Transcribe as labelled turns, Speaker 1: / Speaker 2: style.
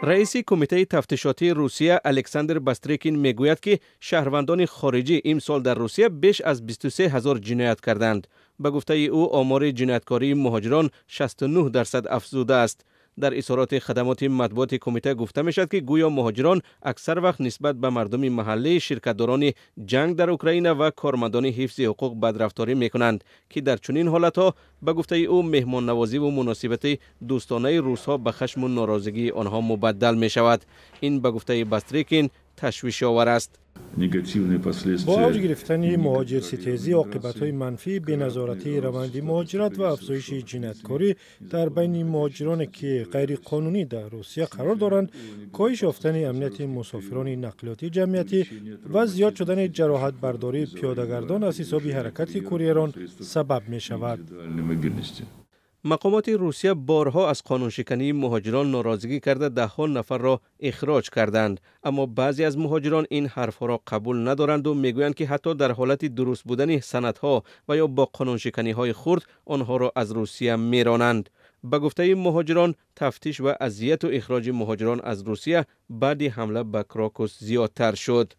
Speaker 1: Раиси Кумитаи тафтишотии Русия Александр Бастрикин мегӯяд, ки шаҳрвандони хориҷӣ имсол дар Русия беш аз 23 ҳазор ҷиноят карданд. Ба гуфтаи ӯ, омори ҷинояткории муҳоҷирон 69% афзудааст. Дар изҳороти хадамоти матбуоти кумита гуфта мешавад, ки гӯё муҳоҷирон аксар вақт нисбат ба мардуми маҳаллӣ, ширкатдорони ҷанг дар Украина ва кормандони ҳифзи ҳуқуқ бадрафторӣ мекунанд, ки дар чунин ҳолатҳо, ба гуфтаи ӯ, меҳмоннавозиву муносибати дӯстонаи русҳо ба хашму норозигии онҳо мубаддал мешавад. Ин, ба гуфтаи Бастрикин, ташвишовар аст.
Speaker 2: Бо авҷ гирифтани муҳоҷирситезӣ, оқибатҳои манфии беназоратии раванди муҳоҷират ва афзоиши ҷинояткорӣ дар байни муҳоҷироне, ки ғайриқонунӣ дар Русия қарор доранд, коҳиш ёфтани амнияти мусофирони нақлиёти ҷамъиятӣ ва зиёд шудани ҷароҳатбардории пиёдагардон аз ҳисоби ҳаракати курьерон сабаб мешавад.
Speaker 1: Мақомоти Русия борҳо аз қонуншикании муҳоҷирон норозигӣ карда, даҳҳо нафарро ихроҷ карданд. Аммо баъзе аз муҳоҷирон ин ҳарфҳоро қабул надоранду мегӯянд, ки ҳатто дар ҳолати дуруст будани санадҳо ва ё бо қонуншиканиҳои хурд онҳоро аз Русия меронанд. Ба гуфтаи муҳоҷирон, тафтиш ва азияту ихроҷи муҳоҷирон аз Русия баъди ҳамла ба Крокус зиёдтар шуд.